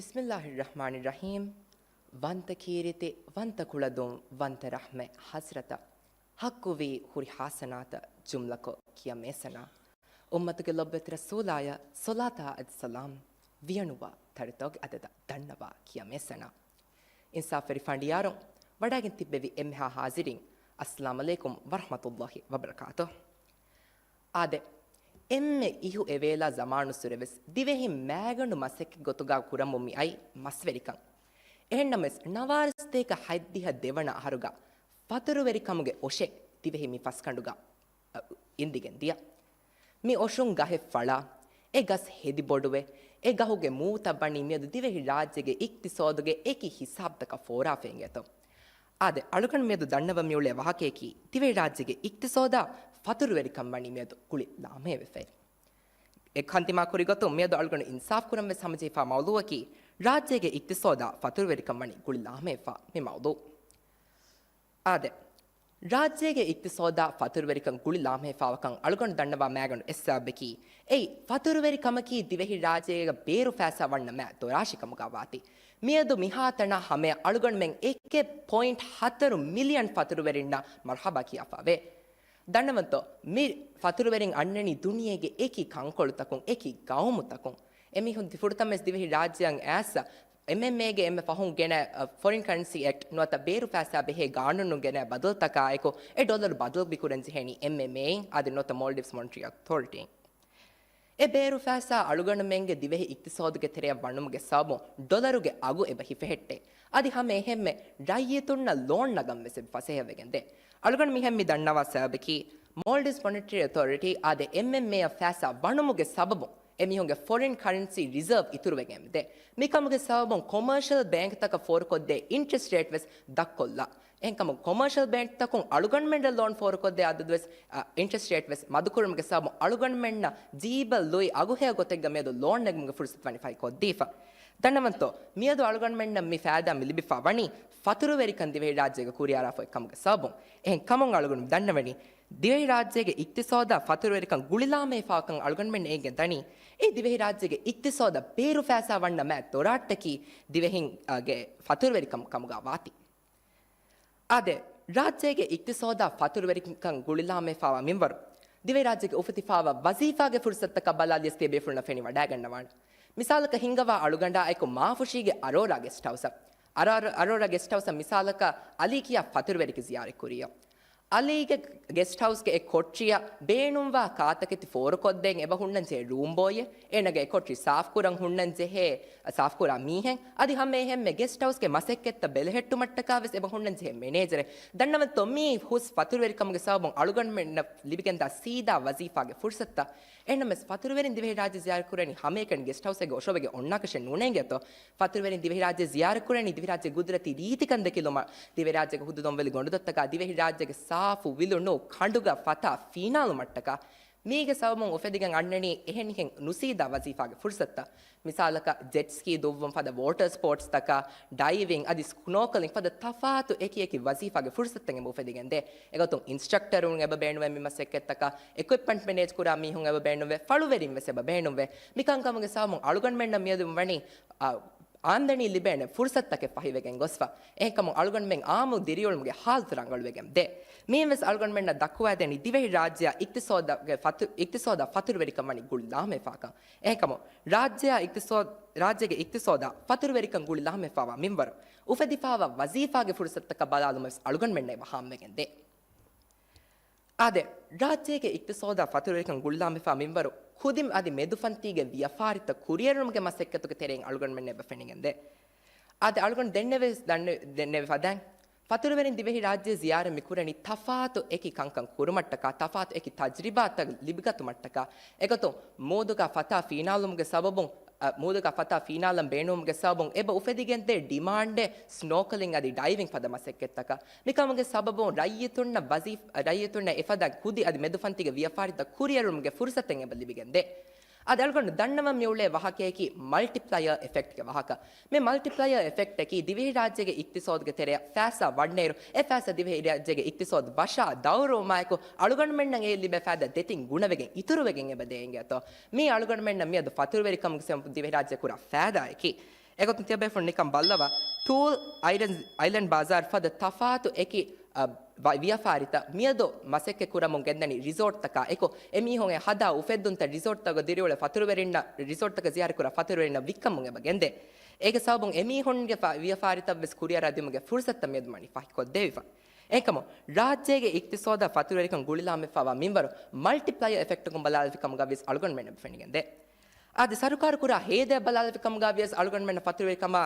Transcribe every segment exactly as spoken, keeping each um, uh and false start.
ބިސްމިއްލާހިއްރަޙްމާނިއްރަޙީމް. ވަންތަ ކީރިތި، ވަންތަ ކުޅަދުން، ވަންތަ ރަޙްމަތް ޙަޟްރަތަށް، ޙައްޤުވީ ހުރި ޙަސަނާތަށް ޖުމްލަކޮށް ކިޔަ މޭސަނާ. އުއްމަތުގެ ލޮބުވެތި ރަސޫލާޔަށް ޞަލާތާ އަދި ސަލާމް ވިޔަނުވާ ތަރިތޯގެ އަދަދަށް ދަންނަވާ ކިޔަ މޭސަނާ. އިންސާފުވެރި ފަނޑިޔާރުން ވަޑައިގެން ތިއްބެވި އެންމެހާ ޙާޟިރީން، އައްސަލާމު ޢަލައިކުމް ވަރަޙްމަތުﷲި ވަބަރަކާތުހު. އާދެ، އެންމެ އިހު އެވޭލާ ޒަމާނުއްސުރެވެސް ދިވެހިން މައިގަނޑު މަސައްކަތް ގޮތުގަ ކުރަމުން މި އައީ މަސްވެރިކަން. އެހެންނަމަވެސް، ނަވާރަސަތޭކަ ހަތްދިހަ ދެވަނަ އަހަރުގަ ފަތުރުވެރިކަމުގެ އޮށެއް ދިވެހި މި ފަސްގަނޑުގަ، އަ، އިންދިގެން ދިޔަ. މި އޮށުން ގަހެއް ފަޅާ، އެ ގަސް ހެދި ބޮޑުވެ، އެ ގަހުގެ މޫތައް ވަނީ މިއަދު ދިވެހި ރާއްޖޭގެ އިޤްތިޞާދުގެ އެކި ހިސާބުތަކަށް ފޯރާފައި އިނގޭތޯ. އާދެ، އަޅުގަނޑު މިއަދު ދަންނަވަން މިއުޅޭ ވާހަކަޔަކީ، ދިވެހިރާއްޖޭގެ އިޤްތިޞާދާ ފަތުރުވެރިކަން ވަނީ މިއަދު ގުޅި ލާމަޔަށް ވެފައި. އެ ކަންތިމާ ކުރި ގޮތުން މިއަދު އަޅުގަނޑު އިންސާފު ކުރަން ވެސް ހަމަޖެހިފާ މައުޟޫއަކީ، ރާއްޖޭގެ އިޤްތިޞާދާ ފަތުރުވެރިކަން ވަނީ ގުޅި ލާމަޔަށްފާ މި މައުޟޫ. އާދެ، ރާއްޖޭގެ އިޤްތިޞާދާ ފަތުރުވެރިކަން ގުޅި ލާމަޔަށްފާވާކަން އަޅުގަނޑު ދަންނަވާ މައިގަނޑު އެއް ސަބަބަކީ، އެއީ ފަތުރުވެރިކަމަކީ ދިވެހިރާއްޖޭގަ ބޭރު ފައިސާ ވަންނަ މާ ދޮރާށި ކަމުގަ ވާތީ. މިއަދު މިހާތަނާ ހަމަޔަށް އަޅުގަނޑުމެން އެކެއް ޕޮއިންޓް ހަތަރު މިލިއަން ފަތުރުވެރިންނާ މަރުޙަބާ ކިޔާފަވޭ. ދަންނަވަންތޯ، މި ފަތުރުވެރިން އަންނަނީ ދުނިޔޭގެ އެކި ކަންކޮޅުތަކުން، އެކި ގައުމުތަކުން. އެމީހުން ފުރަތަމަވެސް ދިވެހި ރާއްޖެއަށް އައިސް، އެމްއެމްއޭގެ އެންމެ ފަހުން ގެނަ، އަ، ފޮރިން ކަރެންސީ އެކްޓް ނުވަތަ ބޭރު ފައިސާ ބެހޭ ގާނޫނުން ގެނަ ބަދަލުތަކާއެކު، އެ ޑޮލަރު ބަދަލު މިކުރަން ޖެހޭނީ އެމްއެމްއޭއިން އަދި ނުވަތަ މޯލްޑިވްސް މޮނިޓަރީ އޮތޯރިޓީއިން. އެ ބޭރު ފައިސާ އަޅުގަނޑުމެންގެ ދިވެހި އިޤްތިޞާދުގެ ތެރެއަށް ވަނުމުގެ ސަބަބުން ޑޮލަރުގެ އަގު އެބަ ހިފެހެއްޓޭ. އަދި ހަމަ އެހެންމެ ރައްޔިތުންނަށް ލޯން ނަގަން ވެސް އެބަ ފަސޭހަވެގެން ދޭ. އަޅުގަނޑު މިހެން މި ދަންނަވާ ސަބަބަކީ، މޯލްޑިވްސް މޮނިޓަރީ އޮތޯރިޓީ އާދެ، އެމްއެމްއޭއަށް ފައިސާ ވަނުމުގެ ސަބަބުން އެމީހުންގެ ފޮރިން ކަރެންސީ ރިޒާވް އިތުރުވެގެން ދޭ. މިކަމުގެ ސަބަބުން ކޮމާޝަލް ބޭންކްތަކަށް ފޯރުކޮށްދޭ އިންޓްރެސްޓް ރޭޓް ވެސް ދަށްކޮށްލާ. އެހެންކަމުން ކޮމާޝަލް ބޭންކްތަކުން އަޅުގަނޑުމެންނަށް ލޯން ފޯރުކޮށްދޭ އަދަދު ވެސް، އ، އިންޓްރެސްޓް ރޭޓް ވެސް މަދުކުރުމުގެ ސަބަބުން އަޅުގަނޑުމެންނަށް ޖީބަށް ލުއި އަގުހެޔޮ ގޮތެއްގަ މިއަދު ލޯން ނެގުމުގެ ފުރުސަތު ވަނީ ފަހިކޮށްދީފަ. ދަންނަވަންތޯ، މިއަދު އަޅުގަނޑުމެންނަށް މި ފައިދާ މި ލިބިފަ ވަނީ ފަތުރުވެރިކަން ދިވެހިރާއްޖޭގަ ކުރިއަރާފަ އޮތްކަމުގެ ސަބަބުން. އެހެން ކަމުން އަޅުގަނޑު ދަންނަވަނީ، ދިވެހިރާއްޖޭގެ އިޤްތިޞާދާ ފަތުރުވެރިކަން ގުޅިލާމަޔަށްފަވާކަން އަޅުގަނޑުމެން އެނގެން ދަނީ، އެ ދިވެހިރާއްޖޭގެ އިޤްތިޞާދަށް ބޭރު ފައިސާ ވަންނަ މާ ދޮރާށްޓަކީ ދިވެހިން، އަ، ގެ ފަތުރުވެރިކަން ކަމުގަ ވާތީ. އާދެ، ރާއްޖޭގެ އިޤްތިޞާދާ ފަތުރުވެރިކަން ގުޅިލާމަޔަށްފަވާ މިންވަރު، ދިވެހިރާއްޖޭގެ އުފެދިފަވާ ވަޒީފާގެ ފުރުސަތުތަކަށް ބަލާލިޔަސް ތިޔަބޭފުޅުންނަށް ފެނިވަޑައިގަންނަވާނެ. މިސާލަކަށް ހިންގަވާ އަޅުގަނޑާއެކު މާފުށީގެ އަރޯރާ ގެސްޓް ހައުސަށް، އަރާ-، އަރޯރާ ގެސްޓް ހައުސަށް މިސާލަކަށް އަލީ ކިޔާ ފަތުރުވެރިކެ ޒިޔާރަތްކުރިޔަށް. އަލީގެ ގެސްޓް ހައުސްގެ އެ ކޮޓަރިއަށް ބޭނުންވާ ކާތަކެތި ފޯރުކޮށްދޭން އެބަ ހުންނަން ޖެހޭ ރޫމް ބޯއެއް، އޭނަގެ އެ ކޮޓަރި ސާފްކުރަން ހުންނަން ޖެހޭ ސާފްކުރާ މީހެއް، އަދި ހަމަ އެހެންމެ ގެސްޓް ހައުސްގެ މަސައްކަތްތައް ބެލެހެއްޓުމަށްޓަކާ ވެސް އެބަ ހުންނަން ޖެހޭ މެނޭޖަރެއް. ދަންނަވަންތޯ، މީ ހުސް ފަތުރުވެރިކަމުގެ ސަބަބުން އަޅުގަނޑުމެންނަށް ލިބިގެންދާ ސީދާ ވަޒީފާގެ ފުރުސަތުތައް. އެހެންނަމަވެސް، ފަތުރުވެރިން ދިވެހިރާއްޖެ ޒިޔާރަތްކުރަނީ ހަމައެކަނި ގެސްޓް ހައުސްއެއްގަ އޮށޯވެގެން އޮންނާކަށެއް ނޫނޭ އިނގޭތޯ. ފަތުރުވެރިން ދިވެހިރާއްޖެ ޒިޔާރަތްކުރަނީ ދިވެހިރާއްޖޭ ގުދުރަތީ ރީތިކަން ދެކިލުމަށް، ދިވެހިރާއްޖޭގެ ހުދުދޮންވެލި ގޮނޑުދޮށްތަކާ، ދިވެހިރާއްޖޭގެ ސާފު ވިލުނު ކަނޑުގަ ފަތާ ފީނާލުމަށްޓަކާ. މީގެ ސަބަބުން އުފެދިގެން އަންނަނީ އެހެނިހެން ނުސީދާ ވަޒީފާގެ ފުރުސަތުތައް. މިސާލަކަށް، ޖެޓް ސްކީ ދުއްވުން ފަދަ ވޯޓަރ ސްޕޯޓްސްތަކާ، ޑައިވިން އަދި ސްނޯކަލިން ފަދަ ތަފާތު އެކި އެކި ވަޒީފާގެ ފުރުސަތުތައް އެބަ އުފެދިގެންދޭ. އެގޮތުން އިންސްޓްރަކްޓަރުން އެބަ ބޭނުންވޭ މި މަސައްކަތްތަކަށް، އިކުއިޕްމަންޓް މެނޭޖް ކުރާ މީހުން އެބަ ބޭނުންވޭ، ފަޅުވެރިން ވެސް އެބަ ބޭނުންވޭ. މިކަންކަމުގެ ސަބަބުން އަޅުގަނޑުމެންނަށް މިއަދު ވަނީ، އާ، އާމްދަނީ ލިބޭނެ ފުރުސަތުތަކެއް ފަހިވެގެން ގޮސްފަ. އެހެންކަމުން އަޅުގަނޑުމެން އާއްމު ދިރިއުޅުމުގެ ހާލަތު ރަނގަޅުވެގެން ދޭ. މިއިން ވެސް އަޅުގަނޑުމެންނަށް ދައްކުވައިދެނީ ދިވެހި ރާއްޖެއާ އިޤްތިޞާދަށް ފަތު-، އިޤްތިޞާދާ ފަތުރުވެރިކަން ވަނީ ގުޅިލާމަޔަށްފަވާކަން. އެހެންކަމުން ރާއްޖެއާ އިޤްތިޞާދް-، ރާއްޖޭގެ އިޤްތިޞާދާ ފަތުރުވެރިކަން ގުޅިލާމަޔަށްފަވާ މިންވަރު، އުފެދިފަވާ ވަޒީފާގެ ފުރުސަތުތަކަށް ބަލާލުމަށް ވެސް އަޅުގަނޑުމެންނަށް އެބަ ހާމަވެގެން ދޭ. އާދެ، ރާއްޖޭގެ އިޤްތިޞާދާ ފަތުރުވެރިކަން ގުޅިލާމަޔަށްފަވާ މިންވަރު، ކުދިން އަދި މެދުފަންތީގެ ވިޔަފާރިތައް ކުރިއެރުމުގެ މަސައްކަތުގެ ތެރެއިން އަޅުގަނޑުމެންނަށް އެބަ ފެނިގެންދޭ. އާދެ، އަޅުގަނޑު ދެންނެވި ދަންނެ-، ދެންނެވި ފަދައިން، ފަތުރުވެރިން ދިވެހި ރާއްޖެ ޒިޔާރަތް މިކުރަނީ ތަފާތު އެކި ކަންކަން ކުރުމަށްޓަކާ، ތަފާތު އެކި ތަޖްރިބާތައް ލިބިގަތުމަށްޓަކާ. އެގޮތުން މޫދުގަ ފަތާ ފީނާލުމުގެ ސަބަބުން، އަ، މޫދުގަ ފަތާ ފީނާލަން ބޭނުންވުމުގެ ސަބަބުން އެބަ އުފެދިގެންދޭ ޑިމާންޑެއް ސްނޯކަލިން އަދި ޑައިވިން ފަދަ މަސައްކަތްތަކަށް. މިކަމުގެ ސަބަބުން ރައްޔިތުންނަށް ވަޒީފް-، ރައްޔިތުންނަށް އެފަދަ ކުދި އަދި މެދުފަންތީގެ ވިޔަފާރިތައް ކުރިއެރުމުގެ ފުރުސަތެއް އެބަ ލިބިގެންދޭ. އަދި އަޅުގަނޑު ދަންނަވަން މިއުޅޭ ވާހަކަޔަކީ މަލްޓިޕްލަޔަރ އެފެކްޓްގެ ވާހަކަ. މި މަލްޓިޕްލަޔަރ އެފެކްޓަކީ ދިވެހިރާއްޖޭގެ އިޤްތިޞާދުގެ ތެރެއަށް ފައިސާ ވަންނައިރު، އެ ފައިސާ ދިވެހިރާއްޖޭގެ އިޤްތިޞާދު ވަށާ ދައުރުވުމާއެކު، އަޅުގަނޑުމެންނަށް އެ ލިބޭ ފައިދާ ދެތިން ގުނަވެގެން އިތުރުވެގެން އެބަ ދޭ އިނގޭތޯ. މީ އަޅުގަނޑުމެންނަށް މިއަދު ފަތުރުވެރިކަމުގެ ސަބަބުން ދިވެހިރާއްޖެ ކުރާ ފައިދާއަކީ. އެގޮތުން ތިޔަބޭފުޅުން ނިކަން ބައްލަވާ، ތޫލް އައިލެންޑް، އައިލެންޑް ބާޒާރު ފަދަ ތަފާތު އެކި، އަ، ވިޔަފާރިތައް މިއަދު މަސައްކަތް ކުރަމުން ގެންދަނީ ރިސޯޓްތަކާ އެކު، އެމީހުން އެ ހަދާ އުފެއްދުންތައް ރިސޯޓްތަކުގަ ދިރިއުޅޭ ފަތުރުވެރިންނަށް، ރިސޯޓްތަކަށް ޒިޔާރަތްކުރާ ފަތުރުވެރިންނަށް ވިއްކަމުން އެބަ ގެންދޭ. އޭގެ ސަބަބުން އެމީހުންގެ ފަ-، ވިޔަފާރިތައްވެސް ކުރިއަރާދިއުމުގެ ފުރުސަތުތައް މިއަދު ވަނީ ފަހިކޮށްދެވިފަ. އެހެންކަމުން، ރާއްޖޭގެ އިޤްތިޞާދަށް ފަތުރުވެރިކަން ގުޅިލާމެފާވާ މިންވަރު މަލްޓިޕްލަޔަ އެފެކްޓަކުން ބަލާލެވި ކަމުގަ ވިޔަސް އަޅުގަނޑުމެން އެބަ ފެނިގެންދޭ. އަދި ސަރުކާރު ކުރާ ހޭދައަށް ބަލާލެވި ކަމުގަ ވިޔަސް އަޅުގަނޑުމެންނަށް ފަތުރުވެރިކަމާ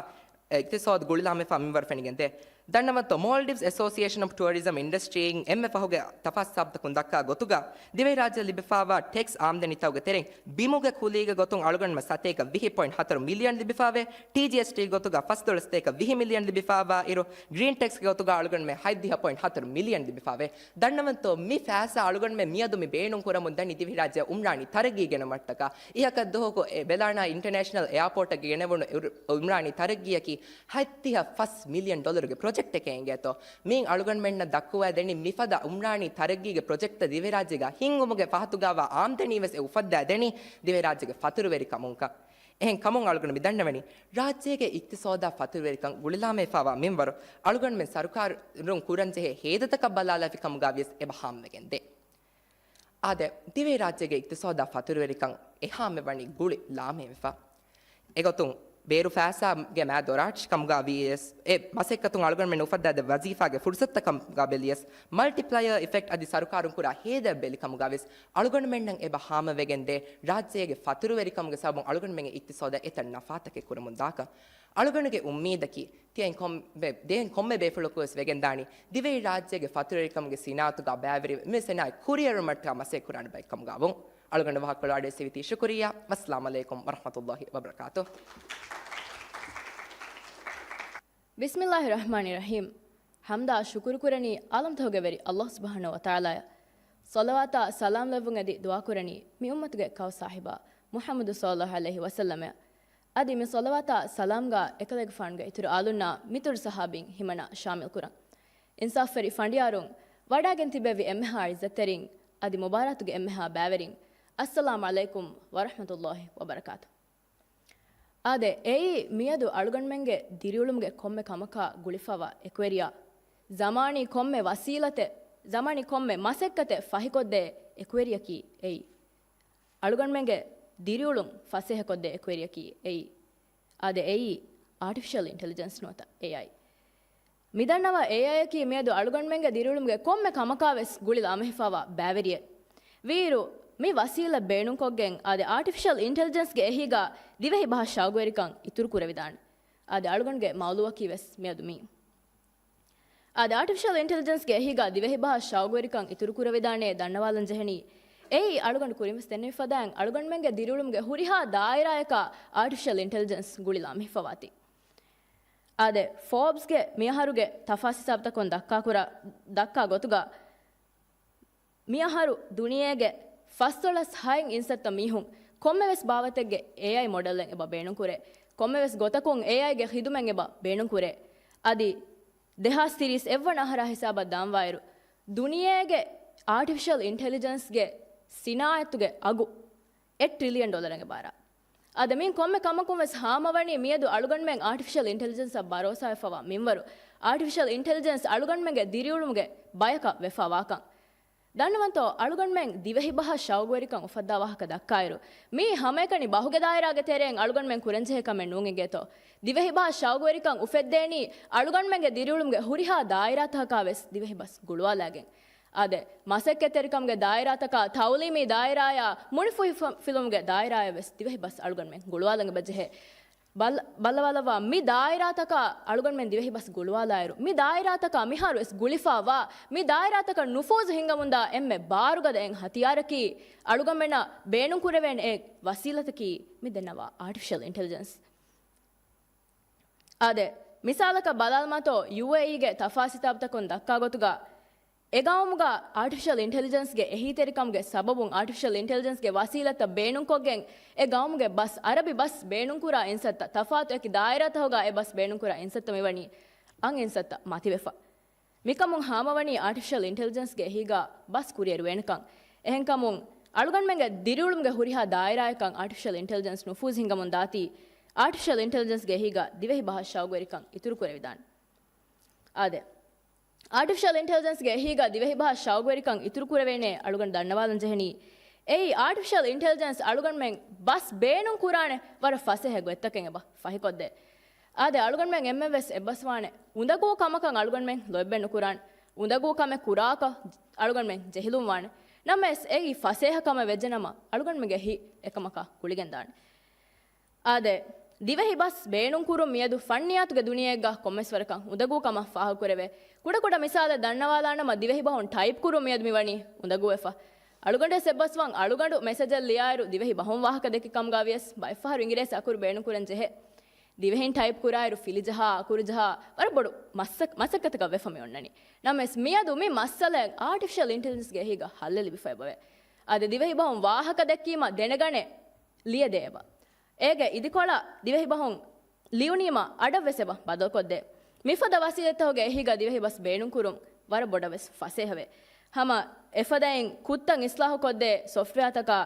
އިޤްތިޞާދު ގުޅިލާމެފާ މިންވަރު ފެނިގެންދޭ. ދަންނަވަންތޯ، މޯލްޑިވްސް އެސޯސިއޭޝަން އޮފް ޓުއަރިޒަމް އިންޑަސްޓްރީއިން އެންމެ ފަހުގެ ތަފާސް ހިސާބުތަކުން ދައްކާ ގޮތުގަ، ދިވެހިރާއްޖެ ލިބިފާވާ ޓެކްސް އާމްދަނީތަކުގެ ތެރެއިން ބިމުގެ ކުލީގެ ގޮތުން އަޅުގަނޑުމެން ސަތޭކަ ވިހި ޕޮއިންޓް ހަތަރު މިލިއަން ލިބިފާވޭ، ޓީޖީއެސްޓީ ގޮތުގަ ފަސް ދޮޅަސް ސަތޭކަ ވިހި މިލިއަން ލިބިފާވާ އިރު، ގްރީން ޓެކްސްގެ ގޮތުގަ އަޅުގަނޑުމެން ހަތްދިހަ ޕޮއިންޓް ހަތަރު މިލިއަން ލިބިފާވޭ. ދަންނަވަންތޯ، މި ފައިސާ އަޅުގަނޑުމެން މިއަދު މި ބޭނުން ކުރަމުން ދަނީ ދިވެހިރާއްޖެ އުމްރާނީ ތަރައްގީ ގެނައުމަށްޓަކާ. އިހަކަށް ދުވަހަކު އެ ވެލާނާ އިންޓަރނޭޝަނަލް އެއާޕޯޓަށް ގެނެވުނު އުރު-، އުމްރާނީ ތަރައްގީއަކީ ހަތްދިހަ ފަސް މިލިއަން ޑޮލަރުގެ ޕްރޮޖެކްޓެކޭ އިނގޭތޯ. މިއިން އަޅުގަނޑުމެންނަށް ދައްކުވާ ދެނީ މިފަދަ އުމްރާނީ ތަރައްގީގެ ޕްރޮޖެކްޓްތައް ދިވެހިރާއްޖޭގަ ހިންގުމުގެ ފަހަތުގަވާ އާމްދަނީވެސް އެ އުފައްދާ ދެނީ ދިވެހިރާއްޖޭގެ ފަތުރުވެރިކަމުންކަން. އެހެން ކަމުން އަޅުގަނޑު މި ދަންނަވަނީ، ރާއްޖޭގެ އިޤްތިޞާދާ ފަތުރުވެރިކަން ގުޅިލާމެފާވާ މިންވަރު އަޅުގަނޑުމެން ސަރުކާރުން ކުރަންޖެހޭ ހޭދަތަކަށް ބަލާލާފި ކަމުގަ ވިޔަސް އެބަ ހާމަވެގެންދޭ. އާދެ، ދިވެހިރާއްޖޭގެ އިޤްތިޞާދާ ފަތުރުވެރިކަން އެހާމެ ވަނީ ގުޅި ލާމެވެފަ. އެގޮތުން ބޭރު ފައިސާގެ މާ ދޮރާށި ކަމުގަ ވިޔަސް، އެ މަސައްކަތުން އަޅުގަނޑުމެން އުފައްދާދޭ ވަޒީފާގެ ފުރުސަތުތަކަށް ބެލިޔަސް، މަލްޓިޕްލަޔަރ އިފެކްޓް އަދި ސަރުކާރުން ކުރާ ހޭދަ ބެލި ކަމުގަ ވިޔަސް، އަޅުގަނޑުމެންނަށް އެބަ ހާމަވެގެންދޭ، ރާއްޖޭގެ ފަތުރުވެރިކަމުގެ ސަބަބުން އަޅުގަނޑުމެންގެ އިޤްތިޞާދަށް އެތައް ނަފާތަކެއް ކުރަމުން ދާކަން. އަޅުގަނޑުގެ އުއްމީދަކީ، ތިޔައިން ކޮންމެ، ދެއިން ކޮންމެ ބޭފުޅަކުވެސް ވެގެންދާނީ، ދިވެހިރާއްޖޭގެ ފަތުރުވެރިކަމުގެ ސިނާއަތުގަ ބައިވެރިވެ، މި ސިނާއަތް ކުރިއަރުވުމަށްޓަކާ މަސައްކަތް ކުރާނެ ބައެއް ކަމުގަ ވުން. އަޅުގަނޑު ވާހަކަކޮޅު އަޑުއެއްސެވިތީ ޝުކުރިއްޔާ. ވައްސަލާމް ޢަލައިކުމް ވަރަޙްމަތުﷲި ވަބަރަކާތުހު. ބިސްމިﷲިއްރަޙްމާނިއްރަޙީމް. ޙަމްދާ ޝުކުރު ކުރަނީ ޢާލަމްތަކުގެ ވެރި ﷲ ސުބްޙާނަހޫ ވަތަޢާލާއަށް. ޞަލަވާތާ ސަލާމް ލެއްވުން އެދި ދުޢާ ކުރަނީ މި އުއްމަތުގެ ކައު ޞާޙިބާ މުޙައްމަދު ޞައްލަﷲު ޢަލައިހި ވަސައްލަމަށް. އަދި މި ޞަލަވާތާ ސަލާމްގާ އެކަލޭގެފާނުގެ އިތުރު އާލުންނާ މިތުރު ޞަޙާބީން ހިމަނާ ޝާމިލް ކުރަން. އިންސާފުވެރި ފަނޑިޔާރުން، ވަޑާގެން ތިބެވި އެންމެހާ ޢިއްޒަތްތެރިން، އަދި މުބާރާތުގެ އެންމެހާ ބައިވެރިން، އައްސަލާމް ޢަލައިކުމް ވަރަޙްމަތުﷲި ވަބަރަކާތުހު. އާދެ، އެއީ މިއަދު އަޅުގަނޑުމެންގެ ދިރިއުޅުމުގެ ކޮންމެ ކަމަކާ ގުޅިފަވާ އެކުވެރިޔާ، ޒަމާނީ ކޮންމެ ވަސީލަތެއް، ޒަމާނީ ކޮންމެ މަސައްކަތެއް ފަހިކޮށްދޭ އެކުވެރިޔަކީ އެއީ. އަޅުގަނޑުމެންގެ ދިރިއުޅުން ފަސޭހަކޮށްދޭ އެކުވެރިޔަކީ އެއީ. އާދެ، އެއީ އާޓިފިޝަލް އިންޓެލިޖެންސް ނުވަތަ އޭއައި. މިދަންނަވާ އޭއައިއަކީ މިއަދު އަޅުގަނޑުމެންގެ ދިރިއުޅުމުގެ ކޮންމެ ކަމަކާވެސް ގުޅި ލާމެހިފާވާ ބައިވެރިއެއް. ވީއިރު، މި ވަސީލަތް ބޭނުންކޮށްގެން އާދެ، އާޓިފިޝަލް އިންޓެލިޖެންސްގެ އެހީގަ ދިވެހި ބަހަށް ޝައުގުވެރިކަން އިތުރު ކުރެވިދާނެ. އާދެ، އަޅުގަނޑުގެ މައުލޫއަކީ ވެސް މިއަދު މީ. އާދެ، އާޓިފިޝަލް އިންޓެލިޖެންސްގެ އެހީގަ ދިވެހި ބަހަށް ޝައުގުވެރިކަން އިތުރު ކުރެވިދާނޭ ދަންނަވާލަން ޖެހެނީ، އެއީ އަޅުގަނޑު ކުރިންވެސް ދެންނެވި ފަދައިން އަޅުގަނޑުމެންގެ ދިރިއުޅުމުގެ ހުރިހާ ދާއިރާއަކަށް އާޓިފިޝަލް އިންޓެލިޖެންސް ގުޅި ލާމެހިފަވާތީ. އާދެ، ފޯބްސްގެ މިއަހަރުގެ ތަފާސް ހިސާބުތަކުން ދައްކާ ކުރާ، ދައްކާ ގޮތުގަ، މިއަހަރު ދުނިޔޭގެ ފަސްދޮޅަސް ހައިން އިންސައްތަ މީހުން ކޮންމެވެސް ބާވަތެއްގެ އޭއައި މޮޑެލެއް އެބަ ބޭނުންކުރޭ. ކޮންމެވެސް ގޮތަކުން އޭއައިގެ ޚިދުމަތް އެބަ ބޭނުންކުރޭ. އަދި ދެހާސް ތިރީސް އެއްވަނަ އަހަރާ ހިސާބަށް ދާންވާއިރު، ދުނިޔޭގެ އާޓިފިޝަލް އިންޓެލިޖެންސްގެ ސިނާއަތުގެ އަގު އެއް ޓްރިލިއަން ޑޮލަރަށް އެބަ އަރާ. އާދެ، މިއިން ކޮންމެ ކަމަކުން ވެސް ހާމަވަނީ މިއަދު އަޅުގަނޑުމެން އާޓިފިޝަލް އިންޓެލިޖެންސަށް ބަރޯސާވެފަވާ މިންވަރު. އާޓިފިޝަލް އިންޓެލިޖެންސް އަޅުގަނޑުމެންގެ ދިރިއުޅުމުގެ ބަޔަކަށް ވެފަވާކަން. ދަންނަވަންތޯ، އަޅުގަނޑުމެން ދިވެހިބަހަށް ޝައުގުވެރިކަން އުފައްދާ ވާހަކަ ދައްކާއިރު، މީ ހަމައެކަނި ބަހުގެ ދާއިރާގެ ތެރެއިން އަޅުގަނޑުމެން ކުރަންޖެހޭ ކަމެއް ނޫން އިނގޭތޯ. ދިވެހިބަހަށް ޝައުގުވެރިކަން އުފެއްދޭނީ އަޅުގަނޑުމެންގެ ދިރިއުޅުމުގެ ހުރިހާ ދާއިރާތަކަކާ ވެސް ދިވެހިބަސް ގުޅުވާލާގެން. އާދެ، މަސައްކަތްތެރިކަމުގެ ދާއިރާތަކާ، ތައުލީމީ ދާއިރާޔާ، މުނިފުހި ފ-، ފިލުމުގެ ދާއިރާޔަށް ވެސް ދިވެހިބަސް އަޅުގަނޑުމެން ގުޅުވާލަން އެބަޖެހޭ. ބަލ-، ބައްލަވާލައްވާ މި ދާއިރާތަކަށް އަޅުގަނޑުމެން ދިވެހިބަސް ގުޅުވާލާއިރު، މި ދާއިރާތަކަށް މިހާރުވެސް ގުޅިފަވާ، މި ދާއިރާތަކަށް ނުފޫޒު ހިންގަމުންދާ އެންމެ ބާރުގަދަ އެއް ހަތިޔާރަކީ، އަޅުގަނޑުމެންނަށް ބޭނުންކުރެވޭނެ އެއް ވަސީލަތަކީ މި ދެންނަވާ އާޓިފިޝަލް އިންޓެލިޖެންސް. އާދެ، މިސާލަކަށް ބަލާލަމާތޯ، ޔޫއޭއީގެ ތަފާސް ހިސާބުތަކުން ދައްކާ ގޮތުގަ، އެ ގައުމުގަ އާޓިފިޝަލް އިންޓެލިޖެންސްގެ އެހީތެރިކަމުގެ ސަބަބުން އާޓިފިޝަލް އިންޓެލިޖެންސްގެ ވަސީލަތްތައް ބޭނުންކޮށްގެން، އެ ގައުމުގެ ބަސް، އަރަބި ބަސް ބޭނުންކުރާ އިންސައްތަ، ތަފާތު އެކި ދާއިރާތަކުގަ އެ ބަސް ބޭނުންކުރާ އިންސައްތަ މިވަނީ އަން އިންސައްތަ މަތިވެފަ. މިކަމުން ހާމަވަނީ އާޓިފިޝަލް އިންޓެލިޖެންސްގެ އެހީގަ ބަސް ކުރިއެރުވޭނެކަން. އެހެންކަމުން، އަޅުގަނޑުމެންގެ ދިރިއުޅުމުގެ ހުރިހާ ދާއިރާއަކަށް އާޓިފިޝަލް އިންޓެލިޖެންސް ނުފޫޒު ހިންގަމުން ދާތީ، އާޓިފިޝަލް އިންޓެލިޖެންސްގެ އެހީގަ ދިވެހި ބަހަށް ޝައުގުވެރިކަން އިތުރު ކުރެވިދާނެ. އާދެ، އާޓިފިޝަލް އިންޓެލިޖެންސްގެ އެހީގަ ދިވެހި ބަހަށް ޝައުގުވެރިކަން އިތުރު ކުރެވޭނޭ އަޅުގަނޑު ދަންނަވާލަން ޖެހެނީ، އެއީ އާޓިފިޝަލް އިންޓެލިޖެންސް އަޅުގަނޑުމެން ބަސް ބޭނުން ކުރާނެ ވަރަށް ފަސޭހަ ގޮތްތަކެއް އެބަ ފަހިކޮށްދޭ. އާދެ، އަޅުގަނޑުމެން އެންމެން ވެސް އެއްބަސްވާނެ، އުނދަގޫ ކަމަކަށް އަޅުގަނޑުމެން ލޯތްބެއް ނުކުރާނެ. އުނދަގޫ ކަމެއް ކުރާކަށް އަޅުގަނޑުމެން ޖެހިލުން ވާނެ. ނަމަވެސް އެއީ ފަސޭހަ ކަމެއް ވެއްޖެނަމަ، އަޅުގަނޑުމެންގެ ހިތް އެކަމަކާ ގުޅިގެންދާނެ. އާދެ، ދިވެހި ބަސް ބޭނުންކުރުން މިއަދު ފަންނިޔާތުގެ ދުނިޔެއެއްގަ ކޮންމެސް ވަރަކަށް އުނދަގޫ ކަމަށް ފާހަގަކުރެވޭ. ކުޑަކުޑަ މިސާލެއް ދަންނަވާލާނަމަ، ދިވެހި ބަހުން ޓައިޕް ކުރުން މިއަދު މިވަނީ އުނދަގޫވެފަ. އަޅުގަނޑުވެސް އެއްބަސްވާން، އަޅުގަނޑު މެސެޖެއް ލިޔާއިރު ދިވެހި ބަހުން ވާހަކަ ދެއްކި ކަމުގަ ވިޔަސް ބައެއްފަހަރު އިނގިރޭސި އަކުރު ބޭނުންކުރަން ޖެހޭ. ދިވެހިން ޓައިޕް ކުރާއިރު ފިލިޖަހާ، އަކުރުޖަހާ، ވަރަށް ބޮޑު މައްސަ-، މަސައްކަތަކަށް ވެފަ މި އޮންނަނީ. ނަމަވެސް މިއަދު މި މައްސަލައެއް އާޓިފިޝަލް އިންޓެލިޖެންސްގެ އެހީގަ ހައްލެއް ލިބިފަ އެބަވޭ. އާދެ، ދިވެހި ބަހުން ވާހަކަ ދެއްކީމަ ދެނެގަނެ ލިޔެދޭ އެބަ. އޭގެ އިދިކޮޅަށް ދިވެހި ބަހުން ލިޔުނީމަ އަޑަށްވެސް އެބަ ބަދަލުކޮށްދޭ. މިފަދަ ވަސީލަތްތަކުގެ އެހީގަ ދިވެހި ބަސް ބޭނުންކުރުން ވަރަށް ބޮޑަށް ވެސް ފަސޭހަވޭ. ހަމަ އެފަދައިން ކުށްތައް އިސްލާހުކޮށްދޭ ސޮފްޓްވެއާތަކާ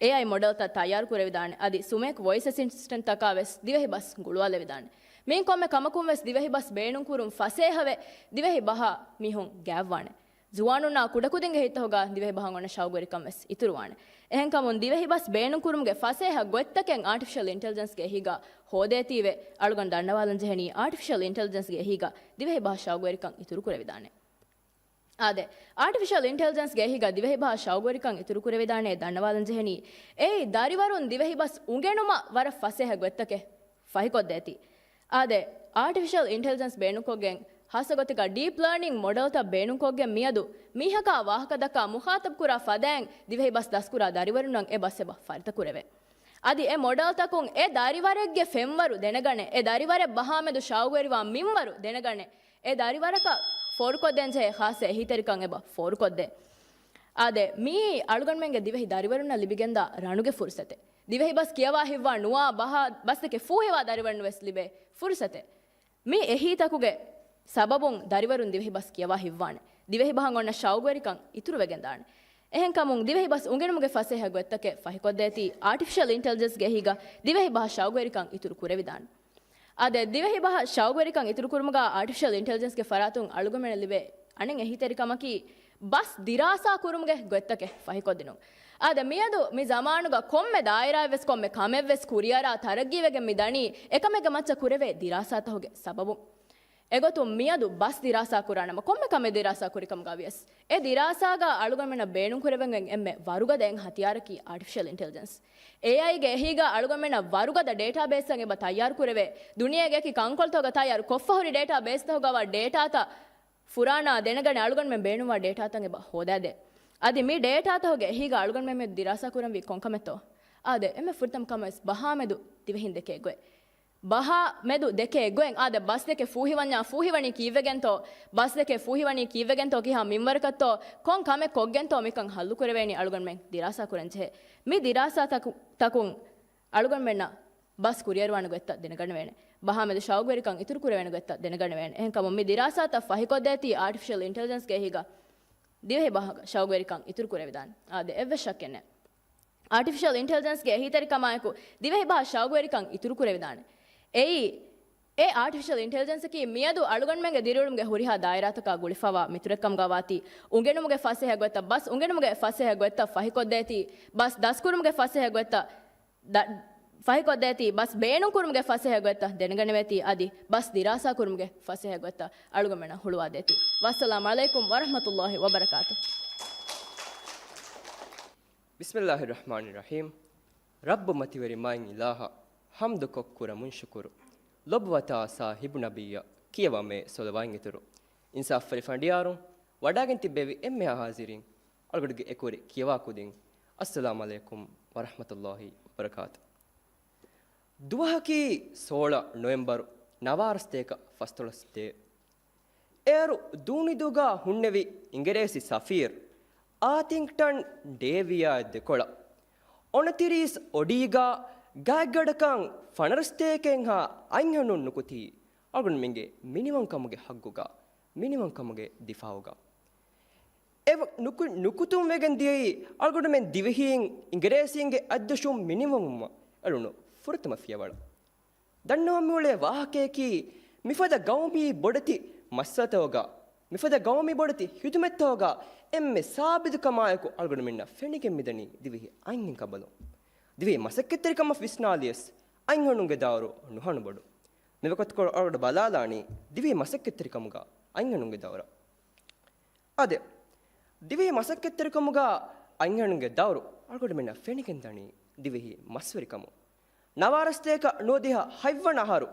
އޭއައި މޮޑެލްތައް ތައްޔާރު ކުރެވިދާނެ. އަދި ސުމޭކް ވޮއިސް އެސިސްޓެންޓްތަކާ ވެސް ދިވެހި ބަސް ގުޅުވާލެވިދާނެ. މިއިން ކޮންމެ ކަމަކުން ވެސް ދިވެހި ބަސް ބޭނުންކުރުން ފަސޭހަވެ، ދިވެހި ބަހަށް މީހުން ގާތްވާނެ. ޒުވާނުންނާ ކުޑަކުދިންގެ ހިތްތަކުގަ ދިވެހި ބަހަށް އޮންނަ ޝައުގުވެރިކަން ވެސް އިތުރުވާނެ. އެހެންކަމުން ދިވެހި ބަސް ބޭނުންކުރުމުގެ ފަސޭހަ ގޮތްތަކެއް އާޓިފިޝަލް އިންޓެލިޖެންސްގެ އެހީގަ ހޯދޭތީވެ، އަޅުގަނޑު ދަންނަވާލަން ޖެހެނީ އާޓިފިޝަލް އިންޓެލިޖެންސްގެ އެހީގަ ދިވެހި ބަހަށް ޝައުގުވެރިކަން އިތުރު ކުރެވިދާނެ. އާދެ، އާޓިފިޝަލް އިންޓެލިޖެންސްގެ އެހީގަ ދިވެހި ބަހަށް ޝައުގުވެރިކަން އިތުރު ކުރެވިދާނެ ދަންނަވާލަން ޖެހެނީ، އެއީ ދަރިވަރުން ދިވެހި ބަސް އުނގެނުމަށް ވަރަށް ފަސޭހަ ގޮތްތަކެއް ފަހިކޮށްދޭތީ. އާދެ، އާޓިފިޝަލް އިންޓެލިޖެންސް ބޭނުންކޮށްގެން، ހާއްސަ ގޮތެއްގަ ޑީޕް ލާނިން މޮޑެލްތައް ބޭނުންކޮށްގެން މިއަދު މީހަކާ ވާހަކަދައްކާ މުޚާތަބްކުރާ ފަދައިން ދިވެހި ބަސް ދަސްކުރާ ދަރިވަރުންނަށް އެ ބަސް އެބަ ފަރިތަކުރެވޭ. އަދި އެ މޮޑެލްތަކުން އެ ދަރިވަރެއްގެ ފެންވަރު ދެނެގަނެ، އެ ދަރިވަރެއް ބަހާމެދު ޝައުގުވެރިވާ މިންވަރު ދެނެގަނެ، އެ ދަރިވަރަކަށް ފޯރުކޮށްދޭންޖެހޭ ޚާއްޞަ އެހީތެރިކަން އެބަ ފޯރުކޮށްދޭ. އާދެ، މިއީ އަޅުގަނޑުމެންގެ ދިވެހި ދަރިވަރުންނަށް ލިބިގެންދާ ރަނުގެ ފުރުސަތެއް. ދިވެހި ބަސް ކިޔަވާ ހިތްވާ ނުވާ ބަހާ ބަސްދެކެ ފޫހިވާ ދަރިވަރުން ވެސް ލިބޭ ފުރުސަތެއް. މި އެހީތަކުގެ ސަބަބުން ދަރިވަރުން ދިވެހި ބަސް ކިޔަވާ ހިތްވާނެ. ދިވެހި ބަހަށް އޮންނަ ޝައުގުވެރިކަން އިތުރުވެގެން ދާނެ. އެހެންކަމުން ދިވެހި ބަސް އުނގެނުމުގެ ފަސޭހަ ގޮތްތަކެއް ފަހިކޮށްދޭތީ އާޓިފިޝަލް އިންޓެލިޖެންސްގެ އެހީގަ ދިވެހި ބަހަށް ޝައުގުވެރިކަން އިތުރު ކުރެވިދާނެ. އާދެ، ދިވެހި ބަހަށް ޝައުގުވެރިކަން އިތުރުކުރުމުގަ އާޓިފިޝަލް އިންޓެލިޖެންސްގެ ފަރާތުން އަޅުގަނޑުމެންނަށް ލިބޭ އަނެއް އެހީތެރިކަމަކީ، ބަސް ދިރާސާ ކުރުމުގެ ގޮތްތަކެއް ފަހިކޮށްދިނުން. އާދެ، މިއަދު މި ޒަމާނުގަ ކޮންމެ ދާއިރާއެއް ވެސް ކޮންމެ ކަމެއް ވެސް ކުރިއަރާ ތަރައްގީވެގެން މި ދަނީ އެކަމެއްގެ މައްޗަށް ކުރެވޭ ދިރާސާތަކުގެ ސަބަބުން. އެގޮތުން މިއަދު ބަސް ދިރާސާ ކުރާނަމަ، ކޮންމެ ކަމެއް ދިރާސާ ކުރި ކަމުގަ ވިޔަސް، އެ ދިރާސާގަ އަޅުގަނޑުމެންނަށް ބޭނުންކުރެވެން އެންމެ ވަރުގަދަ އެއް ހަތިޔާރަކީ އާޓިފިޝަލް އިންޓެލިޖެންސް. އޭއައިގެ އެހީގަ އަޅުގަނޑުމެންނަށް ވަރުގަދަ ޑޭޓާބޭސްއެއް އެބަ ތައްޔާރު ކުރެވޭ. ދުނިޔޭގެ އެކި ކަންކޮޅުތަކުގަ ތައްޔާރު ކޮށްފަ ހުރި ޑޭޓާބޭސްތަކުގަ ވާ ޑޭޓާތައް ފުރާނާ ދެނެގަނެ އަޅުގަނޑުމެން ބޭނުންވާ ޑޭޓާތައް އެބަ ހޯދާދޭ. އަދި މި ޑޭޓާތަކުގެ އެހީގަ އަޅުގަނޑުމެން މި ދިރާސާ ކުރަންވީ ކޮން ކަމެއްތޯ؟ އާދެ، އެންމެ ފުރަތަމަ ކަމަށް ވެސް ބަހާ މެދު ދިވެހިން ދެކޭ ގޮތް. ބަހާ މެދު ދެކޭ ގޮތް. އާދެ، ބަސް ދެކެ ފޫހިވަންޏާ ފޫހިވަނީ ކީއްވެގެންތޯ؟ ބަސް ދެކެ ފޫހިވަނީ ކީއްވެގެންތޯ؟ ކިހާ މިންވަރަކަށްތޯ؟ ކޮން ކަމެއް ކޮށްގެންތޯ މިކަން ހައްލު ކުރެވޭނީ އަޅުގަނޑުމެން ދިރާސާ ކުރަން ޖެހޭ. މި ދިރާސާ ތަކު-، ތަކުން އަޅުގަނޑުމެންނަށް ބަސް ކުރިއަރުވާނެ ގޮތްތައް ދެނެގަނެވޭނެ. ބަހާ މެދު ޝައުގުވެރިކަން އިތުރު ކުރެވޭނެ ގޮތްތައް ދެނެގަނެވޭނެ. އެހެންކަމުން މި ދިރާސާތައް ފަހިކޮށްދޭތީ އާޓިފިޝަލް އިންޓެލިޖެންސްގެ އެހީގަ ދިވެހި ބަހަށް ޝައުގުވެރިކަން އިތުރު ކުރެވިދާނެ. އާދެ، އެއްވެސް ޝައްކެއް ނެތް. އާޓިފިޝަލް އިންޓެލިޖެންސްގެ އެހީތެރިކަމާއެކު ދިވެހިބަހަށް ޝައުގުވެރިކަން އިތުރުކުރެވިދާނެ. އެއީ، އެ އާޓިފިޝަލް އިންޓެލިޖެންސަކީ މިއަދު އަޅުގަނޑުމެންގެ ދިރިއުޅުމުގެ ހުރިހާ ދާއިރާތަކާ ގުޅިފަވާ މިތުރެއްކަމުގަ ވާތީ، އުނގެނުމުގެ ފަސޭހަ ގޮތްތައް، ބަސް އުނގެނުމުގެ ފަސޭހަ ގޮތްތައް ފަހިކޮށްދޭތީ، ބަސް ދަސްކުރުމުގެ ފަސޭހަ ގޮތްތައް ދަ-، ފަހިކޮށްދޭތީ، ބަސް ބޭނުންކުރުމުގެ ފަސޭހަ ގޮތްތައް ދެނެގަނެވޭތީ، އަދި ބަސް ދިރާސާކުރުމުގެ ފަސޭހަ ގޮތްތައް އަޅުގަނޑުމެންނަށް ހުޅުވާދޭތީ. ވައްސަލާމް ޢަލައިކުމް ވަރަޙްމަތުﷲި ވަބަރަކާތު. ބިސްމިﷲިއްރަޙްމާނިއްރަޙީމް. ރައްބު މަތިވެރި މާތް އިލާހަށް ޙަމްދުކޮށް ކުރަމުން ޝުކުރު. ލޮބުވަތާ ސާހިބު ނަބިއްޔަށް ކިޔަވާމޭ ޞަލަވާތް އިތުރު. އިންސާފުވެރި ފަނޑިޔާރުން، ވަޑާގެން ތިއްބެވި އެންމެހާ ޙާޟިރީން، އަޅުގަނޑުގެ އެކުވެރި ކިޔަވާ ކުދިން، އައްސަލާމް ޢަލައިކުމް ވަރަޙްމަތުﷲި ވަބަރަކާތު. ދުވަހަކީ ސޯޅަ ނޮވެމްބަރު ނަވާރަ ސަތޭކަ ފަސްދޮޅަސް ދޭއް. އޭރު ދޫނިދޫގަ ހުންނެވި އިނގިރޭސި ސަފީރު އާތިންގްޓަން ޑޭވިޔާ ދެކޮޅަށް އޮނަތިރީސް އޮޑީގަ ގާތްގަނޑަކަށް ފަނަރަ ސަތޭކައެއްހާ އަތްހެނުން ނުކުތީ، އަޅުގަނޑުމެންގެ މިނިވަންކަމުގެ ހައްގުގަ މިނިވަންކަމުގެ ދިފާއުގަ. އެ ނުކު-، ނުކުތުން ވެގެން ދިޔައީ އަޅުގަނޑުމެން ދިވެހީން އިނގިރޭސީންގެ އަތްދޮށުން މިނިވަންވުމަށް އެޅުނު ފުރަތަމަ ފިޔަވަޅު. ދަންނަވަން މިއުޅޭ ވާހަކަޔަކީ، މިފަދަ ގައުމީ ބޮޑެތި މައްސަލަތަކުގަ، މިފަދަ ގައުމީ ބޮޑެތި ހިދުމަތްތަކުގަ އެންމެ ސާބިތުކަމާއެކު އަޅުގަނޑުމެންނަށް ފެނިގެން މިދަނީ ދިވެހި އަންހެން ކަބަލުން. ދިވެހި މަސައްކަތްތެރިކަމަށް ވިސްނާލިޔަސް، އަންހެނުންގެ ދައުރު ނުހަނު ބޮޑު. މިވަގުތުކޮޅު އަޅުގަނޑު ބަލާލާނީ ދިވެހި މަސައްކަތްތެރިކަމުގަ އަންހެނުންގެ ދައުރަށް. އާދެ، ދިވެހި މަސައްކަތްތެރިކަމުގަ އަންހެނުންގެ ދައުރު އަޅުގަނޑުމެންނަށް ފެނިގެން ދަނީ ދިވެހި މަސްވެރިކަމުން. ނަވާރަސްތޭކަ ނުވަދިހަ ހަތްވަނަ އަހަރު،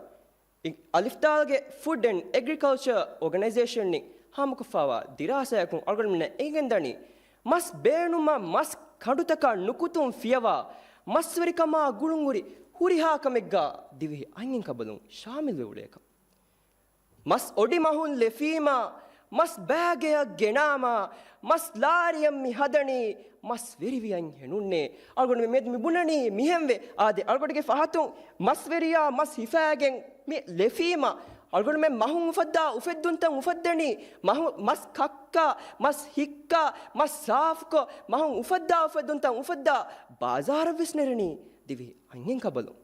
އި-، އަލިފްތާލްގެ ފުޑް އެންޑް އެގްރިކަލްޗަރ އޯގަނައިޒޭޝަން އިން ހާމަކޮށްފައިވާ ދިރާސާއަކުން އަޅުގަނޑުމެންނަށް އެނގެން ދަނީ، މަސް ބޭނުމަށް މަސް ކަނޑުތަކަށް ނުކުތުން ފިޔަވާ، މަސްވެރިކަމާ ގުޅުންހުރި ހުރިހާ ކަމެއްގަ ދިވެހި އަންހެން ކަބަލުން ޝާމިލްވެ އުޅޭކަން. މަސް އޮޑި މަހުން ލެފީމާ، މަސް ބާގެއަށް ގެނާމާ، މަސް ލާރިއަށް މި ހަދަނީ، މަސް ވެރިވި އަންހެނުންނޭ. އަޅުގަނޑުމެން މިއަދު މި ބުނަނީ މިހެންވެ. އާދެ، އަޅުގަނޑުގެ ފަހަތުން މަސްވެރިޔާ މަސް ހިފާގެން މި ލެފީމާ، އަޅުގަނޑުމެން މަހުން އުފައްދާ އުފެއްދުންތައް އުފައްދަނީ، މަހު-، މަސް ކައްކާ، މަސް ހިއްކާ، މަސް ސާފުކޮށް، މަހުން އުފައްދާ އުފެއްދުންތައް އުފައްދާ ބާޒާރަށް ވެސް ނެރެނީ ދިވެހި އަންހެން ކަބަލުން.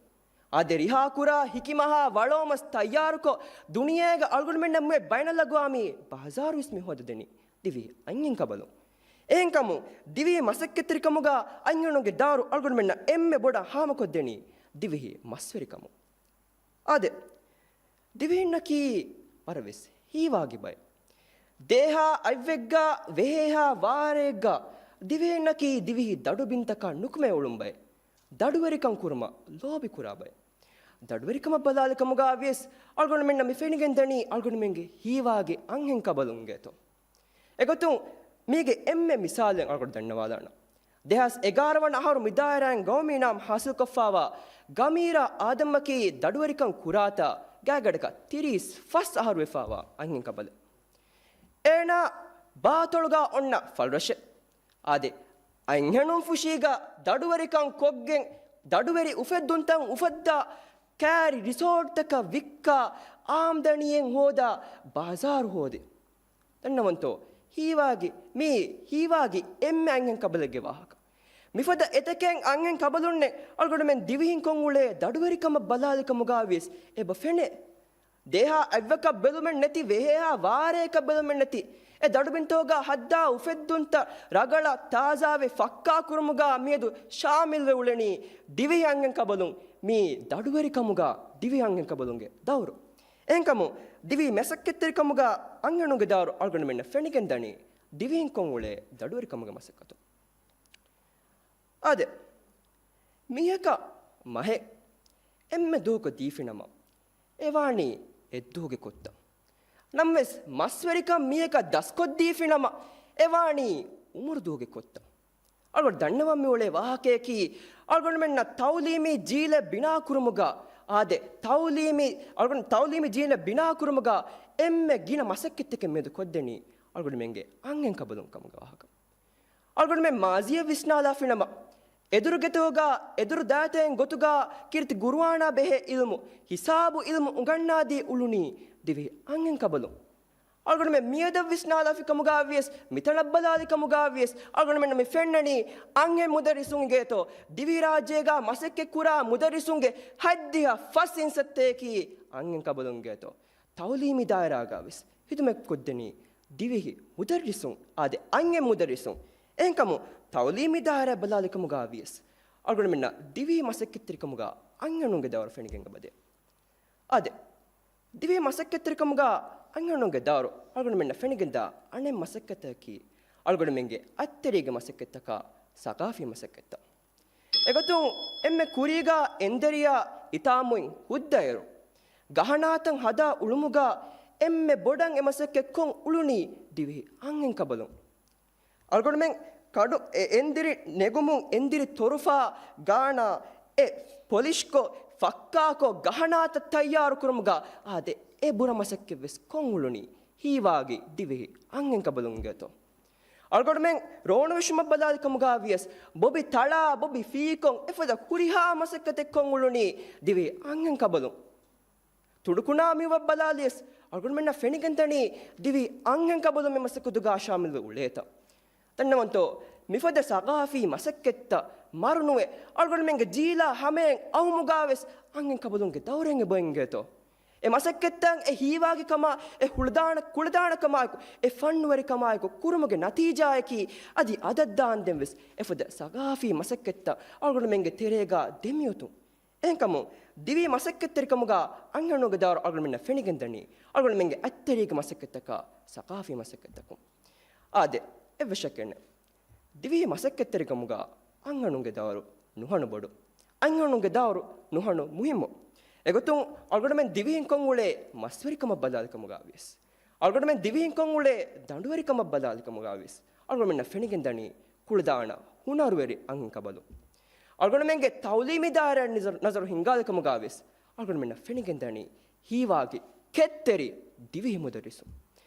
އާދެ، ރިހާކުރާ ހިކިމަހާ ވަޅޯމަސް ތައްޔާރުކޮށް، ދުނިޔޭގަ އަޅުގަނޑުމެންނަށް މުއެ ބައިނަލްއަގްވާމީ ބާޒާރުވެސް މި ހޯދަދެނީ ދިވެހި އަންހެން ކަބަލުން. އެހެންކަމުން، ދިވެހި މަސައްކަތްތެރިކަމުގަ އަންހެނުންގެ ދައުރު އަޅުގަނޑުމެންނަށް އެންމެ ބޮޑަށް ހާމަކޮށްދެނީ ދިވެހި މަސްވެރިކަމުން. އާދެ، ދިވެހިންނަކީ ވަރަށްވެސް ހީވާގި ބައެއް. ދޭހާ އަތްވެއްގަ، ވެހޭހާ ވާރޭގަ ދިވެހިންނަކީ ދިވެހި ދަޑުބިންތަކާ ނުކުމެ އުޅުން ބައެއް. ދަޑުވެރިކަން ކުރުމަށް ލޯބި ކުރާ ބައެއް. ދަޑުވެރިކަމަށް ބަލާލި ކަމުގަ ވިޔަސް އަޅުގަނޑުމެންނަށް މި ފެނިގެން ދަނީ އަޅުގަނޑުމެންގެ ހީވާގި އަންހެން ކަބަލުންގެ އެތޯ. އެގޮތުން މީގެ އެންމެ މިސާލެއް އަޅުގަނޑު ދަންނަވާލާނަން. ދެހާސް އެގާރަ ވަނަ އަހަރު މި ދާއިރާއިން ގައުމީ ނަމް ހާސިލްކޮށްފައިވާ ގަމީރާ އާދަމްއަކީ ދަޑުވެރިކަން ކުރާތާ ގާތްގަނޑަކަށް ތިރީސް ފަސް އަހަރު ވެފައިވާ އަންހެން ކަބަލެއް. އޭނާ ބާތޮޅުގަ އޮންނަ ފަޅުރަށެއް. އާދެ، އަންހެނުން ފުށީގަ ދަޑުވެރިކަން ކޮށްގެން، ދަޑުވެރި އުފެއްދުންތައް އުފައްދާ، ކާރި ރިސޯޓްތަކަށް ވިއްކާ، އާމްދަނީއެއް ހޯދާ، ބާޒާރު ހޯދޭ. ދަންނަވަންތޯ؟ ހީވާގި، މީ ހީވާގި އެންމެ އަންހެން ކަބަލެއްގެ ވާހަކަ. މިފަދަ އެތަކެއް އަންހެން ކަބަލުންނެއް އަޅުގަނޑުމެން ދިވެހިން ކޮށްއުޅޭ ދަޑުވެރިކަމަށް ބަލާލިކަމުގަ ވިޔަސް އެބަ ފެނޭ. ދޭހާ އަތްވަކަށް ބެލުމެއް ނެތި، ވެހޭހާ ވާރޭކަށް ބެލުމެއް ނެތި، އެ ދަޑުބިންތޯގަ ހައްދާ އުފެއްދުންތައް ރަގަޅަށް ތާޒާވެ ފައްކާކުރުމުގަ މިއަދު ޝާމިލްވެ އުޅެނީ ދިވެހި އަންހެން ކަބަލުން. މީ ދަޑުވެރިކަމުގަ ދިވެހި އަންހެން ކަބަލުންގެ ދައުރު. އެހެންކަމުން، ދިވެހި މަސައްކަތްތެރިކަމުގަ އަންހެނުންގެ ދައުރު އަޅުގަނޑުމެންނަށް ފެނިގެން ދަނީ ދިވެހިން ކޮށްއުޅޭ ދަޑުވެރިކަމުގެ މަސައްކަތުން. އާދެ، މީހަކަށް މަހެއް އެންމެ ދުވަހަކު ދީފިނަމަ، އެވާނީ އެއްދުވަހުގެ ކޮށްތައް. ނަމަވެސް، މަސްވެރިކަން މީހަކަށް ދަސްކޮށްދީފިނަމަ، އެވާނީ އުމުރު ދުވަހުގެ ކޮށްތައް. އަޅުގަނޑު ދަންނަވަން މިއުޅޭ ވާހަކަޔަކީ، އަޅުގަނޑުމެންނަށް ތައުލީމީ ޖީލެއް ބިނާކުރުމުގަ، އާދެ، ތައުލީމީ، އަޅުގަނޑު ތައުލީމީ ޖީލެއް ބިނާކުރުމުގަ އެންމެ ގިނަ މަސައްކަތްތަކެއް މިއަދު ކޮށްދެނީ އަޅުގަނޑުމެންގެ އަންހެން ކަބަލުން ކަމުގެ ވާހަކަ. އަޅުގަނޑުމެން މާޒީއަށް ވިސްނާލާފިނަމަ، އެދުރުގެތޯގަ، އެދުރު ދާތައިން ގޮތުގަ ކީރިތި ގުރުއާނާ ބެހޭ އިލްމު، ހިސާބު އިލްމު އުނގަންނާދީ އުޅުނީ ދިވެހި އަންހެން ކަބަލުން. އަޅުގަނޑުމެން މިއަދަށް ވިސްނާލާފި ކަމުގަ ވިޔަސް، މިތަނަށް ބަލާލި ކަމުގަ ވިޔަސް، އަޅުގަނޑުމެންނަށް މި ފެންނަނީ އަންހެން މުދައްރިސުންގެ އެތޯ، ދިވެހިރާއްޖޭގަ މަސައްކަތްކުރާ މުދައްރިސުންގެ ހަތްދިހަ ފަސް އިންސައްތައަކީ އަންހެން ކަބަލުންގެ އެތޯ. ތައުލީމީ ދާއިރާގަ ވެސް ހިދުމަތް ކޮށްދެނީ ދިވެހި މުދައްރިސުން، އާދެ، އަންހެން މުދައްރިސުން. އެހެންކަމުން ތައުލީމީ ދާއިރާ ބަލާލި ކަމުގަ ވިޔަސް، އަޅުގަނޑުމެންނަށް ދިވެހި މަސައްކަތްތެރިކަމުގަ އަންހެނުންގެ ދައުރު ފެނިގެން އެބަދޭ. އާދެ، ދިވެހި މަސައްކަތްތެރިކަމުގަ އަންހެނުންގެ ދައުރު އަޅުގަނޑުމެންނަށް ފެނިގެންދާ އަނެއް މަސައްކަތަކީ، އަޅުގަނޑުމެންގެ އަތްތެރޭގެ މަސައްކަތްތަކާ ސަގާފީ މަސައްކަތްތައް. އެގޮތުން އެންމެ ކުރީގަ އެންދެރިޔާ ހިތާމުއިން ހުއްދައިރު، ގަހަނާތައް ހަދާ އުޅުމުގަ އެންމެ ބޮޑަށް އެ މަސައްކަތް ކޮށް އުޅުނީ ދިވެހި އަންހެން ކަބަލުން. އަޅުގަނޑުމެން ކަޑު އެ އެންދިރި ނެގުމުން އެންދިރި ތޮރުފާ ގާނާ އެ ޕޮލިޝްކޮށް، ފައްކާކޮށް، ގަހަނާތައް ތައްޔާރު ކުރުމުގަ އާދެ، އެ ބުރަ މަސައްކަތް ވެސް ކޮށް އުޅުނީ ހީވާގި ދިވެހި އަންހެން ކަބަލުންގެ އެތޯ. އަޅުގަނޑުމެން ރޯނުވެށުމަށް ބަލާލި ކަމުގަ ވިޔަސް، ބޮބި ތަޅާ، ބޮބި ފީކޮށް، އެފަދަ ހުރިހާ މަސައްކަތެއް ކޮށް އުޅުނީ ދިވެހި އަންހެން ކަބަލުން. ތުނޑުކުނާ މިއުވަށް ބަލާލިޔަސް، އަޅުގަނޑުމެންނަށް ފެނިގެންދަނީ ދިވެހި އަންހެން ކަބަލުން މި މަސައްކަތުގަ ޝާމިލްވެ އުޅޭތަން. ދަންނަވަންތޯ، މިފަދަ ސަގާފީ މަސައްކަތްތައް މަރުނުވެ، އަޅުގަނޑުމެންގެ ޖީލާ ހަމައިން އައުމުގާވެސް އަންހެން ކަބަލުންގެ ދައުރެއް އެބަ އެނގޭތޯ؟ އެ މަސައްކަތްތައް އެ ހީވާގި ކަމާ، އެ ހުޅަދާނަ، ކުޅަދާނަކަމާއެކު، އެ ފަންނުވެރިކަމާއެކު ކުރުމުގެ ނަތީޖާއަކީ، އަދި އަދަށްދާންދެން ވެސް އެފަދަ ސަގާފީ މަސައްކަތްތައް އަޅުގަނޑުމެންގެ ތެރޭގާ ދެމިއޮތުން. އެހެންކަމުން، ދިވެހި މަސައްކަތްތެރިކަމުގާ އަންހެނުންގެ ދައުރު އަޅުގަނޑުމެންނަށް ފެނިގެންދަނީ، އަޅުގަނޑުމެންގެ އަތްތެރިއިގެ މަސައްކަތްތަކާ، ސަގާފީ މަސައްކަތްތަކުން. އާދެ، އެއްވެސް ޝައްކެއް ނެތް. ދިވެހި މަސައްކަތްތެރިކަމުގާ އަންހެނުންގެ ދައުރު ނުހަނު ބޮޑު. އަންހެނުންގެ ދައުރު ނުހަނު މުހިއްމު. އެގޮތުން އަޅުގަނޑުމެން ދިވެހިން ކޮށްއުޅޭ މަސްވެރިކަމަށް ބަލާލިކަމުގާ ވިޔަސް، އަޅުގަނޑުމެން ދިވެހިން ކޮށްއުޅޭ ދަނޑުވެރިކަމަށް ބަލާލިކަމުގާ ވިޔަސް، އަޅުގަނޑުމެންނަށް ފެނިގެންދަނީ ކުޅަދާނަ ހުނަރުވެރި އަންހެން ކަބަލުން. އަޅުގަނޑުމެންގެ ތައުލީމީ ދާއިރާއަށް ނަޒަރު، ނަޒަރު ހިންގާލިކަމުގާ ވިޔަސް، އަޅުގަނޑުމެންނަށް ފެނިގެންދަނީ ހީވާގި ކެތްތެރި ދިވެހި މުދައްރިސުން.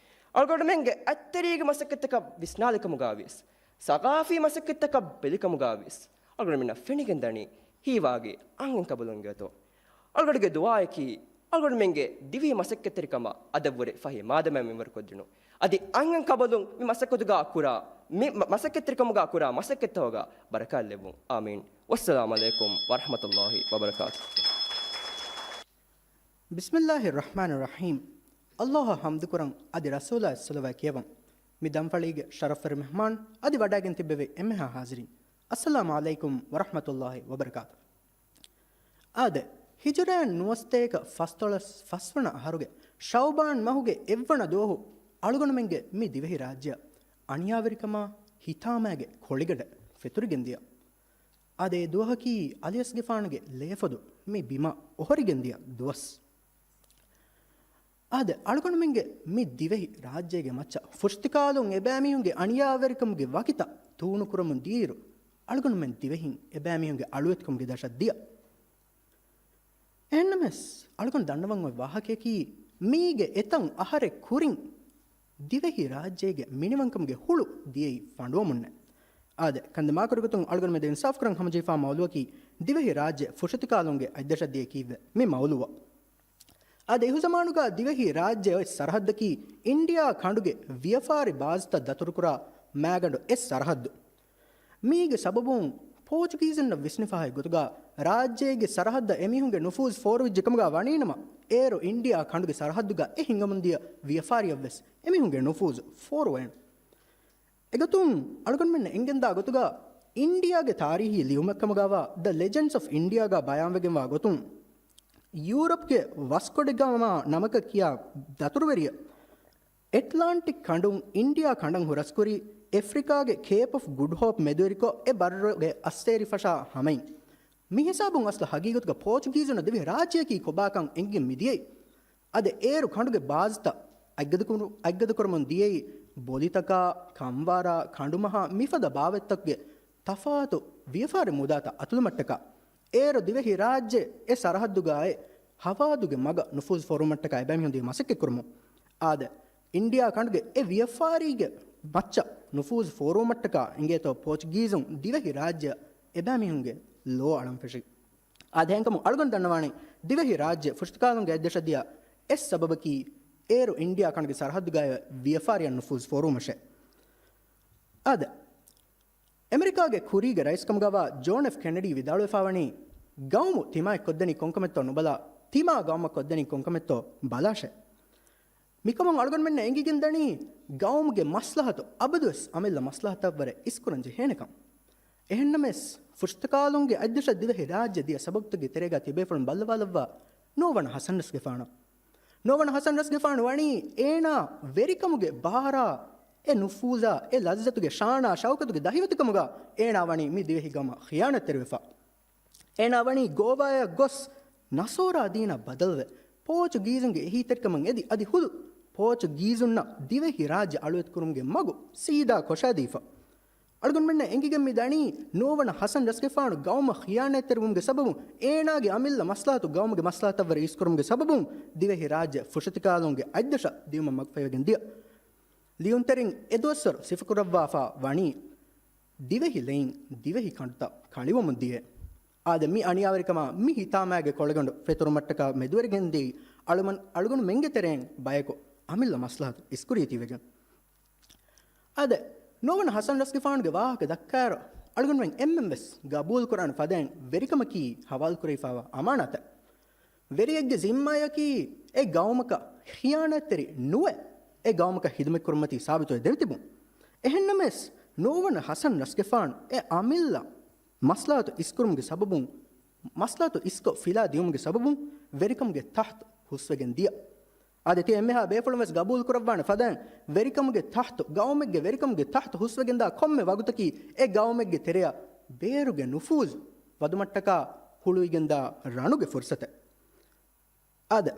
އަޅުގަނޑުމެންގެ އަތްތެރިއިގެ މަސައްކަތްތަކަށް ވިސްނާލިކަމުގާ ވިޔަސް، ސަގާފީ މަސައްކަތްތަކަށް ބެލިކަމުގާ ވިޔަސް، އަޅުގަނޑުމެންނަށް ފެނިގެންދަނީ ހީވާގި އަންހެން ކަބަލުން އިނގޭތޯ. އަޅުގަނޑުގެ ދުޢާއަކީ، އަޅުގަނޑުމެންގެ ދިވެހި މަސައްކަތްތެރިކަމަށް އަދަށްވުރެ ފަހި މާދަމާ މިންވަރުކޮށްދިނުން. އަދި އަންހެން ކަބަލުން މި މަސައްކަތުގާ ކުރާ، މި މަ-، މަސައްކަތްތެރިކަމުގާ ކުރާ މަސައްކަތްތަކުގާ ބަރަކާތް ލެއްވުން. އާމީން. ވައްސަލާމް ޢަލައިކުމް ވަރަޙްމަތުﷲ ވަބަރަކާތުހު. ބިސްމިﷲ ރަޙްމާނި ރަޙީމް. ﷲ އަށް ޙަމްދުކުރަން އަދި ރަސޫލާއަށް ޞަލަވާތް ކިޔަވަން. މި ދަންފަޅީގެ ޝަރަފްވެރި މެހްމާން އަދި ވަޑައިގެން ތިއްބެވި އެންމެހާ ޙާޟިރީން، އައްސަލާމް ޢަލައިކުމް ވަރަޙްމަތުﷲ ވަބަރަކާތުހު. އާދެ، ހިޖުރައިން ނުވަސަތޭކަ ފަސްދޮޅަސް ފަސްވަނަ އަހަރުގެ ޝަޢުބާން މަހުގެ އެއްވަނަ ދުވަހު އަޅުގަނޑުމެންގެ މި ދިވެހި ރާއްޖެއަށް އަނިޔާވެރިކަމާ ހިތާމައިގެ ކޮޅިގަނޑެއް ފެތުރިގެންދިޔަ. އާދެ، އެ ދުވަހަކީ އަލިއަސްގެފާނުގެ ލޭފޮދު މި ބިމަށް އޮހޮރިގެންދިޔަ ދުވަސް. އާދެ، އަޅުގަނޑުމެންގެ މި ދިވެހި ރާއްޖޭގެ މައްޗަށް ފުށްތިކާލުން އެބައިމީހުންގެ އަނިޔާވެރިކަމުގެ ވަކިތައް ތޫނުކުރަމުން ދިޔައިރު، އަޅުގަނޑުމެން ދިވެހިން އެބައިމީހުންގެ އަޅުވެތިކަމުގެ ދަށަށް ދިޔަ. އެހެންނަމަވެސް، އަޅުގަނޑު ދަންނަވަން އޮތް ވާހަކަޔަކީ، މީގެ އެތައް އަހަރެއް ކުރިން ދިވެހި ރާއްޖޭގެ މިނިވަންކަމުގެ ހުޅު ދިޔައީ ފަނޑުވަމުންނޭ. އާދެ، ކަންދިމާކުރިގޮތުން އަޅުގަނޑުމެން ދެން ސާފުކުރަން ހަމަޖެހިފާ މައުލޫއަކީ، ދިވެހި ރާއްޖެ ފުށަތިކާލުންގެ އަތްދަށަށް ދިޔަ ކީއްވެ؟ މި މައުލޫއަށް. އާދެ، އެހުޒަމާނުގާ ދިވެހި ރާއްޖެ އޮތް ސަރަހައްދަކީ އިންޑިއާ ކަނޑުގެ ވިޔަފާރި ބާޒްތައް ދަތުރުކުރާ މާގަނޑު އެއް ސަރަހައްދު. މީގެ ސަބަބުން ޕޯޗުގީޒުންނަށް ވިސްނިފަހައި ގޮތުގާ ރާއްޖޭގެ ސަރަހައްދަށް އެމީހުންގެ ނުފޫޒު ފޯރުވެއްޖެ ކަމުގާ ވަނީނަމަ، އޭރު އިންޑިއާ ކަނޑުގެ ސަރަހައްދުގާ އެ ހިނގަމުންދިޔަ ވިޔަފާރިއަށްވެސް އެމީހުންގެ ނުފޫޒު ފޯރުވޭނެ. އެގޮތުން އަޅުގަނޑުމެންނަށް އެނގެންދާ ގޮތުގާ އިންޑިއާގެ ތާރީހީ ލިޔުމެއްކަމުގާވާ ދަ ލެޖެންޑްސް އޮފް އިންޑިއާގާ ބަޔާންވެގެންވާ ގޮތުން، ޔޫރަޕްގެ ވަސްކޮޑެއްގާ ނަމަކަށް ކިޔާ ދަތުރުވެރިޔަށް އެޓްލާންޓިކް ކަނޑުން އިންޑިއާ ކަނޑަށް ހުރަސްކުރީ އެފްރިކާގެ ކޭޕް އޮފް ގުޑް ހޯޕް މެދުވެރިކޮށް އެ ބައްރުގެ އައްސޭރި ފަށާ ހަމައިން. މި ހިސާބުން އަސްލު ހަގީގަތުގަ ޕޯޗުގީޒުންނަށް ދިވެހި ރާއްޖެއަކީ ކޮބާކަން އެނގިގެން މިދިޔައީ. އަދި އޭރު ކަނޑުގެ ބާޒްތައް އަތްގަދަކުރު-، އަތްގަދަކުރަމުން ދިޔައީ ބޮލިތަކާ، ކަންވާރާ، ކަނޑުމަހާ މިފަދަ ބާވަތްތަކުގެ ތަފާތު ވިޔަފާރި މުދާތައް އަތުލުމަށްޓަކާ. އޭރު ދިވެހި ރާއްޖެ އެ ސަރަހައްދުގާއި ހަވާދުގެ މަގަށް ނުފޫޒު ފޯރުވުމަށްޓަކާ އެބައިމީހުން ދިޔަ މަސައްކަތްކުރުމުން. އާދެ، އިންޑިއާ ކަނޑުގެ އެ ވިޔަފާރީގެ މައްޗަށް ނުފޫޒު ފޯރުވުމަށްޓަކާ އިނގޭތޯ ޕޯޗުގީޒުން ދިވެހި ރާއްޖެއަށް އެބައިމީހުންގެ ލޯ އަޅަން ފެށި. އާދެ، އެހެންކަމުން އަޅުގަނޑު ދަންނަވާނީ ދިވެހި ރާއްޖެ ފުށިތިކާލުންގެ އަތްދަށަށް ދިޔަ އެއް ސަބަބަކީ އޭރު އިންޑިއާ ކަނޑުގެ ސަރަހައްދުގައި ވިޔަފާރިއަށް ނުފޫޒު ފޯރުވުމަށޭ. އާދެ، އެމެރިކާގެ ކުރީގެ ރައީސްކަމުގަވާ ޖޯން އެފް ކެނެޑީ ވިދާޅުވެފާވަނީ، ގައުމު ތިމާއެއް ކޮށްދެނީ ކޮންކަމެއްތޯ ނުބަލާ، ތިމާ ގައުމަށް ކޮށްދެނީ ކޮންކަމެއްތޯ ބަލާށޭ. މިކަމުން އަޅުގަނޑުމެންނަށް އެނގިގެންދަނީ، ގައުމުގެ މަސްލަހަތު އަބަދުވެސް އަމިއްލަ މަސްލަހަތަށްވުރެ އިސްކުރަން ޖެހޭނެކަން. އެހެންނަމަވެސް، ފުށިތިކާލުންގެ އަތްދަށަށް ދިވެހި ރާއްޖެ ދިޔަ ސަބަބުތަކުގެ ތެރޭގާ ތިބޭފުޅުން ބައްލަވާލައްވާ ނޯވަނަ ހަސަން ރަސްގެފާނަށް. ނޯވަނަ ހަސަން ރަސްގެފާނު ވަނީ އޭނާ ވެރިކަމުގެ ބާރާ، އެ ނުފޫޒާ، އެ ލައްޒަތުގެ ޝާނާ ޝައުކަތުގެ ދަހިވަތިކަމުގާ އޭނާ ވަނީ މި ދިވެހި ގަމަށް ޚިޔާނަތްތެރިވެފަ. އޭނާ ވަނީ ގޯވާޔަށް ގޮސް ނަސޯރާ ދީނަށް ބަދަލުވެ، ޕޯޗުގީޒުންގެ އެހީތެރިކަމަށް އެދި، އަދި ހުދު ޕޯޗުގީޒުންނަށް ދިވެހި ރާއްޖެ އަޅުވެތިކުރުމުގެ މަގު ސީދާ ކޮށާދީފަ. އަޅުގަނޑުމެންނަށް އެނގިގެން މި ދަނީ، ނޯވަނަ ހަސަން ރަސްގެފާނު ގައުމަށް ޚިޔާނަތްތެރިވުމުގެ ސަބަބުން، އޭނާގެ އަމިއްލަ މަސްލަހަތު ގައުމުގެ މަސްލަހަތަށްވުރެ އިސްކުރުމުގެ ސަބަބުން، ދިވެހި ރާއްޖެ ފުށިތިކާލުންގެ އަތްދަށަށް ދިޔުމަށް މަގުފަހިވެގެން ދިޔަ. ލިޔުންތެރިން އެދުވަސްވަރު ސިފަކުރައްވާފާ ވަނީ، ދިވެހި ލެއިން ދިވެހި ކަނޑުތައް ކަޅިވަމުން ދިޔަ. އާދެ، މި އަނިޔާވެރިކަމާ މި ހިތާމައިގެ ކޮޅެގަނޑު ފެތުރުމަށްޓަކާ މެދުވެރިގެންދިޔައީ އަޅުމަން-، އަޅުގަނޑުމެންގެ ތެރެއިން ބަޔަކު އަމިއްލަ މަސްލަހަތު އިސްކުރީތީވެގެން. އާދެ، ނުވަނަ ޙަސަން ރަސްގެފާނުގެ ވާހަކަ ދައްކާއިރު، އަޅުގަނޑުމެން އެންމެން ވެސް ގަބޫލުކުރާނެ ފަދައިން ވެރިކަމަކީ ޙަވާލުކުރެވިފާވާ އަމާނާތެއް. ވެރިއެއްގެ ޒިންމާއަކީ އެ ގައުމަކަށް ޚިޔާނާތްތެރި ނުވެ، އެ ގައުމަކަށް ޚިދުމަތްކުރުމަތީ ސާބިތުވެ ދެމިތިބުން. އެހެންނަމަވެސް، ނުވަނަ ޙަސަން ރަސްގެފާނު އެ އަމިއްލަ މަސްލަހަތު އިސްކުރުމުގެ ސަބަބުން، މަސްލަހަތު އިސްކޮށް ފިލާ ދިޔުމުގެ ސަބަބުން ވެރިކަމުގެ ތަޚްތު ހުސްވެގެން ދިޔަ. އާދެ، ތި އެންމެހާ ބޭފުޅުން ވެސް ގަބޫލު ކުރައްވާނެ ފަދައިން، ވެރިކަމުގެ ތަޚްތު، ގައުމެއްގެ ވެރިކަމުގެ ތަޚްތު ހުސްވެގެންދާ ކޮންމެ ވަގުތަކީ، އެ ގައުމެއްގެ ތެރެއަށް ބޭރުގެ ނުފޫޒު ވަދުމަށްޓަކާ ހުޅުވިގެންދާ ރަނުގެ ފުރުސަތެއް. އާދެ،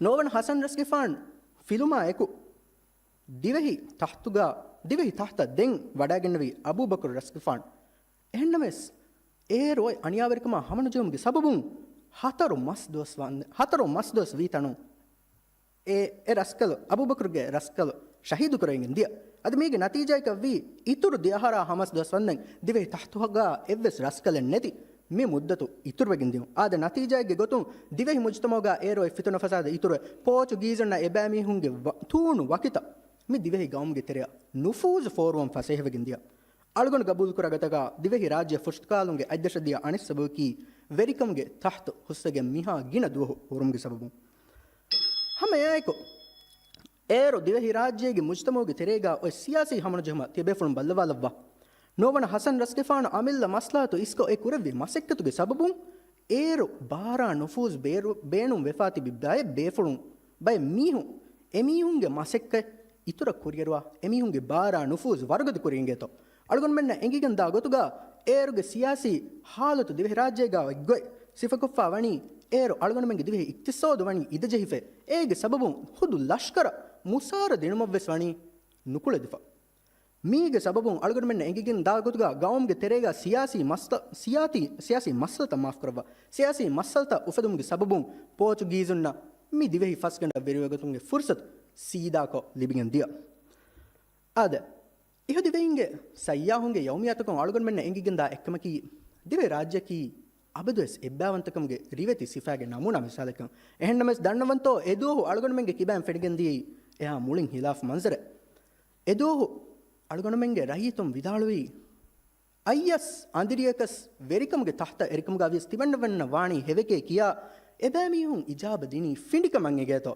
ނޯވަން ޙަސަން ރަސްގެފާން ފިލުމާ އެކު ދިވެހި ތަޚްތުގަ، ދިވެހި ތަޚްތަށް ދެން ވަޑައިގެންނެވީ އަބޫބަކުރު ރަސްގެފާން. އެހެންނަމަވެސް، އޭރު އޮތް އަނިޔާވެރިކަމާ ހަމަނުޖެހުމުގެ ސަބަބުން ހަތަރު މަސް ދުވަސް ވަން-، ހަތަރު މަސް ދުވަސް ވީ ތަނުން އެ، އެ ރަސްކަލު، އަބޫބަކުރުގެ ރަސްކަލު ޝަހީދު ކުރެވިގެން ދިޔަ. އަދި މީގެ ނަތީޖާއަކަށް ވީ، އިތުރު ދެ އަހަރާ ހަ މަސް ދުވަސް ވަންދެން ދިވެހި ތަޚްތުގަ އެއްވެސް ރަސްކަލެއް ނެތި މި މުއްދަތު އިތުރުވެގެން ދިޔުން. އާދެ، ނަތީޖާއެއްގެ ގޮތުން ދިވެހި މުޖުތަމަޢުގަ އޭރު އޮތް ފިތުނަ ފަސާދަ އިތުރުވެ، ޕޯޗުގީޒުންނަށް އެބައިމީހުންގެ ވަ-، ތޫނު ވަކިތައް މި ދިވެހި ގައުމުގެ ތެރެއަށް ނުފޫޒު ފޯރުވަން ފަސޭހަވެގެން ދިޔަ. އަޅުގަނޑު ގަބޫލުކުރާ ގޮތަކަށް ދިވެހި ރާއްޖެ ފުށްތަކާލުންގެ އަތްދަށަށް ދިޔަ އަނެއް ސަބަބަކީ، ވެރިކަމުގެ ތަޚްތު ހުސްވެގެން މިހާ ގިނަ ދުވަހު ހުރުމުގެ ސަބަބުން. ހަމަ އެއާއެކު، އޭރު ދިވެހި ރާއްޖޭގެ މުޖުތަމަޢުގެ ތެރޭގަ އޮތް ސިޔާސީ ހަމަނުޖެހުމަށް ތިޔަބޭފުޅުން ބައްލަވާލައްވާ. ނޯވަނަ ޙަސަން ރަސްގެފާނު އަމިއްލަ މަސްލަހަތު އިސްކޮށް އެ ކުރެއްވި މަސައްކަތުގެ ސަބަބުން އޭރު ބާރާ ނުފޫޒު ބޭރު-، ބޭނުން ވެފާ ތިބި ބައެއް ބޭފުޅުން، ބައެއް މީހުން، އެމީހުންގެ މަސައްކަތް އިތުރަށް ކުރިއަރުވާ، އެމީހުންގެ ބާރާ ނުފޫޒު ވަރުގަދަ ކުރި އިނގޭތޯ. އަޅުގަނޑުމެންނަށް އެނގިގެން ދާ ގޮތުގަ، އޭރުގެ ސިޔާސީ ހާލަތު ދިވެހިރާއްޖޭގަ އޮތްގޮތް ސިފަކޮށްފާ ވަނީ، އޭރު އަޅުގަނޑުމެންގެ ދިވެހި އިޤްތިޞާދު ވަނީ އިދަޖެހިފަ، އޭގެ ސަބަބުން ޚުދު ލަޝްކަރަށް މުސާރަ ދިނުމަށްވެސް ވަނީ ނުކުޅެދިފަ. މީގެ ސަބަބުން އަޅުގަނޑުމެންނަށް އެނގިގެން ދާ ގޮތުގަ، ގައުމުގެ ތެރޭގަ ސިޔާސީ މަސްލަ-، ސިޔާތީ، ސިޔާސީ މައްސަލަތައް މާފުކުރައްވާ، ސިޔާސީ މައްސަލަތައް އުފެދުމުގެ ސަބަބުން ޕޯޗުގީޒުންނަށް މި ދިވެހި ފަސްގަނޑަށް ވެރިވެގަތުމުގެ ފުރުޞަތު ސީދާކޮށް ލިބިގެން ދިޔަ. އާދެ، އިހުދިވެހިންގެ ސައްޔާހުންގެ ޔައުމިއްޔާތަކުން އަޅުގަނޑުމެންނަށް އެނގިގެންދާ އެއްކަމަކީ، ދިވެހި ރާއްޖެއަކީ އަބަދުވެސް އެއްބައިވަންތަކަމުގެ ރިވެތި ސިފައިގެ ނަމޫނާ މިސާލެއްކަން. އެހެންނަމަވެސް ދަންނަވަންތޯ، އެދުވަހު އަޅުގަނޑުމެންގެ ކިބައިން ފެނިގެންދިޔައީ އެހާ މުޅިން ހިލާފު މަންޒަރެއް. އެދުވަހު އަޅުގަނޑުމެންގެ ރައްޔިތުން ވިދާޅުވީ، އައްޔަސް އަނދިރިޔަކަސް ވެރިކަމުގެ ތަޚްތަށް އެރިކަމުގަ ވިޔަސް ތިމަންނަވަންނަށް ވާނީ ހެވެކޭ ކިޔާ، އެބައިމީހުން އިޖާބަ ދިނީ ފިނޑިކަމަށް އެނގޭތޯ.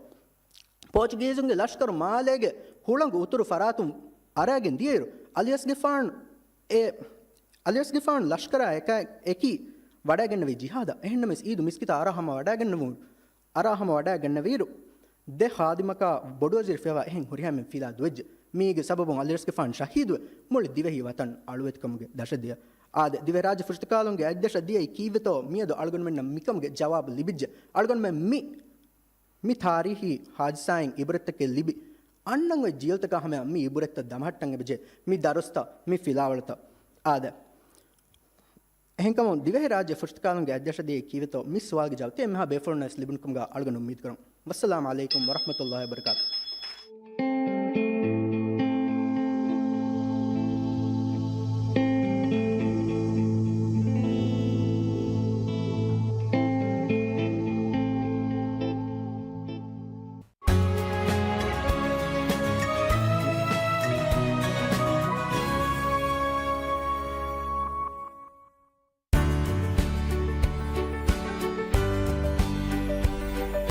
ޕޯޗުގީޒުންގެ ލަޝްކަރު މާލޭގެ ހުޅަނގު އުތުރު ފަރާތުން އަރާގެން ދިޔައިރު، އަލިއަސްގެފާނު އެ، އަލިއަސްގެފާނު ލަޝްކަރާ އެކާ އެކީ ވަޑައިގެންނެވީ ޖިހާދަށް. އެހެންނަމަވެސް އީދު މިސްކިތަށް އަރާ ހަމަ ވަޑައިގެންނެވުނު، އަރާ ހަމަ ވަޑައިގެންނެވިއިރު، ދެ ޚާދިމަކާ ބޮޑުވަޒީރު ފިޔަވާ އެހެން ހުރިހާމެން ފިލާ ދުވެއްޖެ. މީގެ ސަބަބުން އަލިއަސްގެފާނު ޝަހީދުވެ، މުޅި ދިވެހި ވަތަން އަޅުވެތިކަމުގެ ދަށަށް ދިޔަ. އާދެ، ދިވެހިރާއްޖެ ފުށްތަކާލުންގެ އަތްދަށަށް ދިޔައީ ކީއްވެތޯ، މިއަދު އަޅުގަނޑުމެންނަށް މިކަމުގެ ޖަވާބު ލިބިއްޖެ. އަޅުގަނޑުމެން މި މި ތާރީޚީ ހާދިސާއިން އިބުރަތްތަކެއް ލިބި، އަންނަން އޮތް ޖީލްތަކާ ހަމަޔަށް މި އިބުރަތްތައް ދަމަހައްޓަން އެބަޖެ، މި ދަރުސްތައް، މި ފިލާވަޅުތައް. އާދެ، އެހެންކަމުން ދިވެހިރާއްޖެ ފުށްތަކާލުންގެ އަތްދަށަށް ދިޔައީ ކީއްވެތޯ މި ސުވާލުގެ ޖަވާބު ތި އެންމެހާ ބޭފުޅުންނަށް ވެސް ލިބުނު ކަމުގަ އަޅުގަނޑު އުއްމީދު ކުރަން. ވައްސަލާމް ޢަލައިކުމް ވަރަޙްމަތުﷲި ވަބަރަކާތުހު.